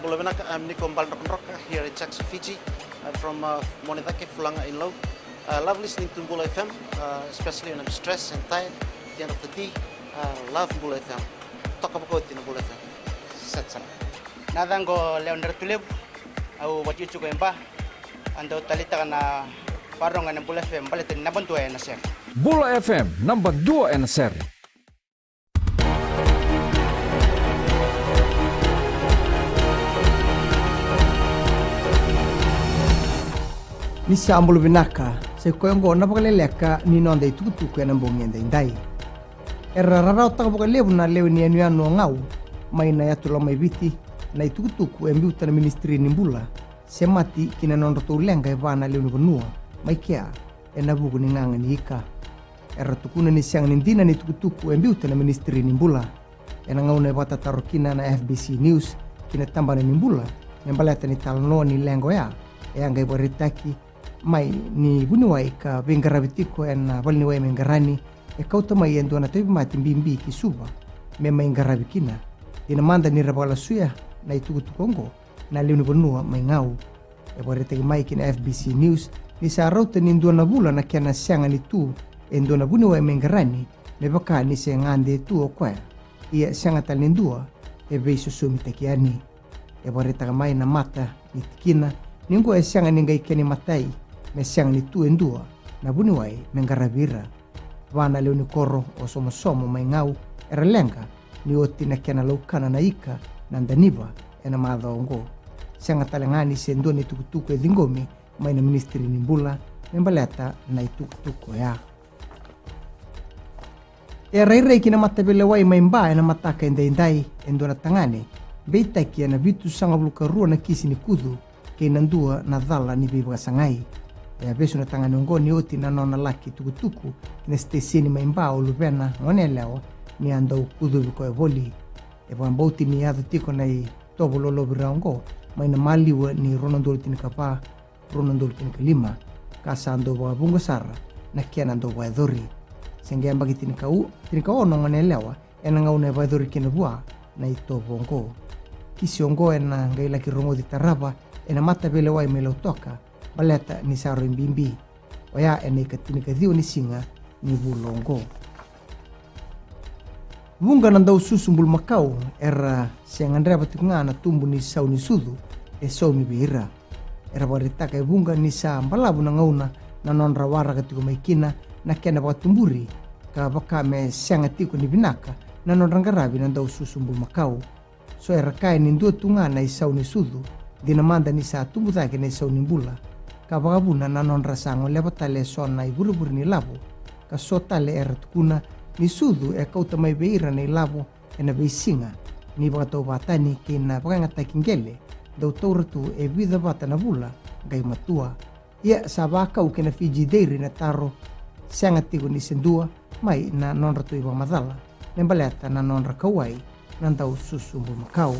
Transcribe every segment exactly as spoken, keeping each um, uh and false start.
Bula vinaka, I'm Niko Baledrokadroka here in Jackson, Fiji. I'm from uh, Monecake, Fulaga in Lau. I love listening to Bula F M, uh, especially when I'm stressed and tired at the end of the day. I love Bula F M. Toka vakauti na Bula F M. Set sara. Na yacaqu o Lewa ni Ratulevu, au vakaitikotiko e Ba, au dau taleitaka na vakarorogo ena Bula F M baleta ni naba dua ena sere. Bula F M, naba dua ena sere. Ni sa bula vinaka, sa i koya oqo na vakaleleka ni noda itukutuku ena bogi edaidai. Era rarawataka vakalevu na lewe ni yanuyanu o Gau mai na yatu Lomaiviti na itukutuku e biuta na Ministry ni Bula, semati ki na nodratou leqa e va na lewe ni vanua mai kea ena vuku ni gaga ni ika. Era tukuna ni sega ni dina na itukutuku e biuta na Ministry ni Bula. Ena gauna e vakatataro kina na F B C News ki na tabana ni bula me baleta ni talanoa ni leqa oya, e a qai vakaraitaki mai ni vuniwai ka veiqaravi tiko ena valeniwai mai Qarani, e kauta mai e dua na tauvimate bibi ki Suva me mai qaravi kina. Dina mada ni ra vakalasuya na itukutuku oqo na lewe ni vanua mai Gau. E vakaraitaki mai ki na F B C News ni sa rauta ni dua na vula na kena sega ni tu e dua na vuniwai mai Qarani, me vaka ni se gade tu o koya. Ia sega tale ni dua e veisosomitaki yani. E vakaraitaka mai na mata ni tikina ni oqo e sega ni qai kena imatai me sega ni tu e dua na vuniwai me qaravi ira. Va na lewe ni koro o Somosomo mai Gau era leqa ni oti na kena laukana na ika na Daniva ena macawa oqo. Sega tale ga ni se dua na itukutuku e ciqomi mai na Ministry ni Bula me baleta na itukutuku oya. E rairai ki na mataveilewai mai Ba ena mataka edaidai e dua na tagane beitaki ena vitusagavulu ka rua na kisi ni kucu kei na dua na cala ni veivakasagai. E a vesu na tagane oqo ni oti na nona laki tukutuku ki na siteseni mai Ba o luvena goneyalewa ni a dau kucuvi koya voli. E vakabauti ni yaco tiko na itovo lolovira oqo mai na maliwa ni rua na udolu tinikava, rua na udolu tinikalima, ka sa dau vakavuqa sara na kena dau vakayacori. Se qai yabaki tinikau, tinikaono goneyalewa ena gauna e vakayacori kina vua na itovo oqo. Kisi oqo ena qai laki rogoci tarava ena mataveilewai mai Lautoka baleta ni sa rui bibi. Oya ena ikatinikaciwa ni siga ni vula oqo. Vuqa na dau susu bulumakau era se gadreva tiko ga na tubu ni sau ni sucu e saumi vei ira. Era vakaraitaka e vuqa ni sa balavu na gauna na nodra waraka tiko mai kina na kena vakatuburi, ka vaka me sega tiko ni vinaka na nodra qaravi na dau susu bulumakau. So era kaya ni dua tu ga na isau ni sucu, dina mada ni sa tubu cake na isau ni bula, ka vakavuna na nodra sa goleva tale e so na ivurevure ni lavo. Ka so tale era tukuna ni sucu e kauta mai vei ira na ilavo ena veisiga ni vakatauvatani kei na vakayagataki qele dau taura tu e vica vata na vula qai matua. Ia sa vakau kei na Fiji Dairy na taro, sega tiko ni se dua mai na nodratou ivakamacala me baleta na nodra kauwai na dau susu bulumakau.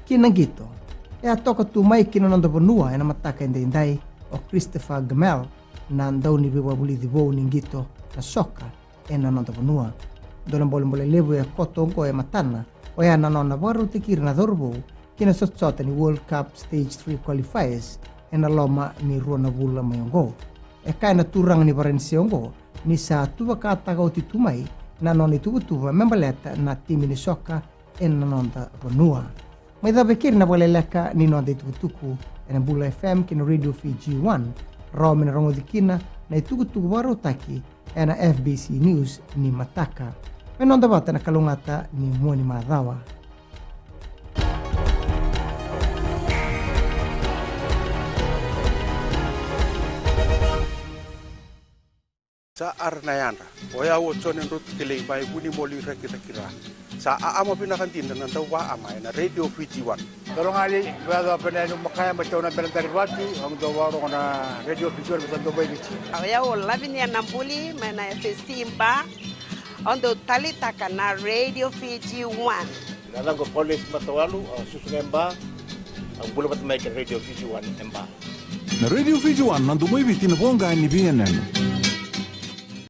Ki na qito, e a toka tu mai ki na noda vanua ena mataka edaidai o Christopher Gemmell, na dauniveivakavulici vou ni qito na soka ena noda vanua. Dua na bolebole levu e koto oqo e matana oya na nona vakarautaki ira na cauravou ki na sotasota ni World Cup Stage three qualifiers ena loma ni rua na vula mai oqo. E kaya na turaga ni Varanise oqo ni sa tuvakataka oti tu mai na nona ituvatuva me baleta na timi ni soka ena noda vanua. Mai cava e keri na vakaleleka ni noda itukutuku ena Bula F M kei na Radio Fiji One, rawa me na rogoci kina na itukutuku vakarautaki ena F B C News ni mataka. Me noda vata na kalougata ni mua ni macawa. Sa ara na yadra. O yau o Jone Drotu Kelei mai Vunimoli, Rakiraki, Ra. Sa aama vinaka dina na dauvaama ena Radio Fiji One. Dologali, vea dau pena yani makaya mai tauna bela dari vatu, au dau vakarogo na Radio Fiji One, sa dau mai Viti. O yau o Lavinia Nabuli mai na F S C Ba. Au dau talitaka na Radio Fiji One. Na yacaqu o Paulesi Matawalu, au susu ga e Ba, au bula vata mai kei na Radio Fiji One e Ba. Na Radio Fiji One, na domo i Viti, na voqa ni veiyanuyanu.